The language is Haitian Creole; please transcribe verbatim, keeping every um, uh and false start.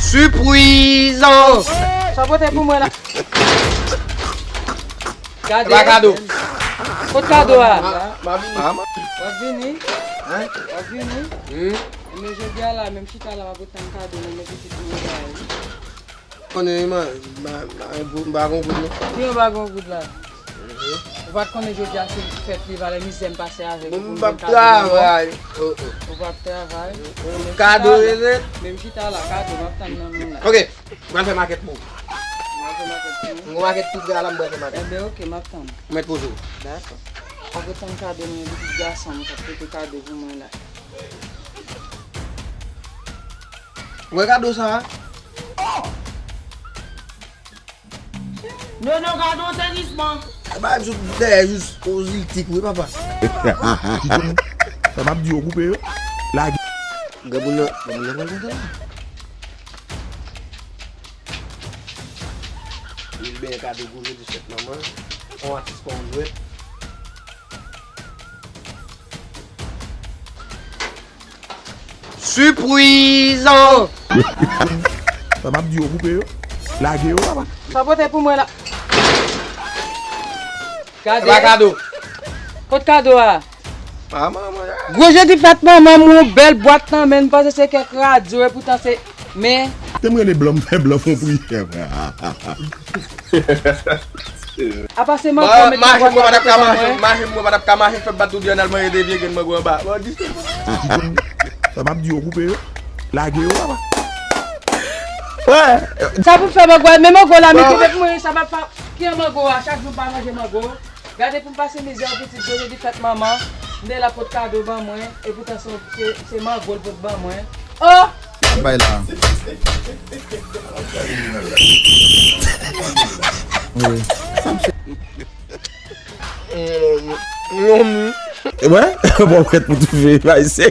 Sipriz! Sa w pote pou mwen la? Gade. E pa kado. Kot kado a? M a vini. W ap vini? Hein? W ap vini? Hmm? Men jodi a la, menm chita la, m ap tann kado nan men pitit mwen la. Konnen, man, m pa gon goud, non. Ki yon pa gon goud la? Ou pa t konnen jodi a se fèt li, valè mizè m pase avèk ou pou m jwenn kado nan men w? Ou p ap travay. Kado, menm chita la, kado, m ap tann nan men w la. Ok, m pral fè makèt pou ou. M pral fè makèt pou ou? M gon makèt tou prè a la, m pral fè makèt. Enben, ok, m ap tann. Ou mèt poze w. Dakò. M ap tann kado nan men pitit gason m, k ap pote kado pou mwen la. Ou wè kado sa a? Nono, gade yon sezisman. E ba sou dèyè jis pozitif wi papa. Sa m ap di yo koupe yo. Lage. Granmoun nan, granmoun nan pral kontan la. Li benyen kado pou jodi fèt manman. On atis pa on jwèt. Sipriz! Sa m ap di yo koupe yo. Lage yo papa. Sa pote pou mwen la. Gade. E pa kado. Kot kado a? Ah, manman. Gwo jodi fèt manman m, yon bèl bwat nan men, m panse se kèk radyo, epoutan se, men. Te m rele blan, m fè blan fon priyè. Apa se mango, machin mwen pa t ap ka mache, machin mwen pa t ap ka mache, fè m pa t tou byen al manje de vye grenn mango anba. Bon, di se bon. Sa m ap di yo koupe yo. Lage yo papa. Sa pou fè mango, men mango la, men koupe pou mwen, sa pa, pa, ki an mango a, chak jou m pa manje mango. Gade pou m pase mizè, pitit, jodi fèt manman, m te la pot kado ban mwen, epoutan se, se, se mango l pot ban mwen. Oh! Bay la. Wi. Wè, bon, fèt pou toufe, bay se.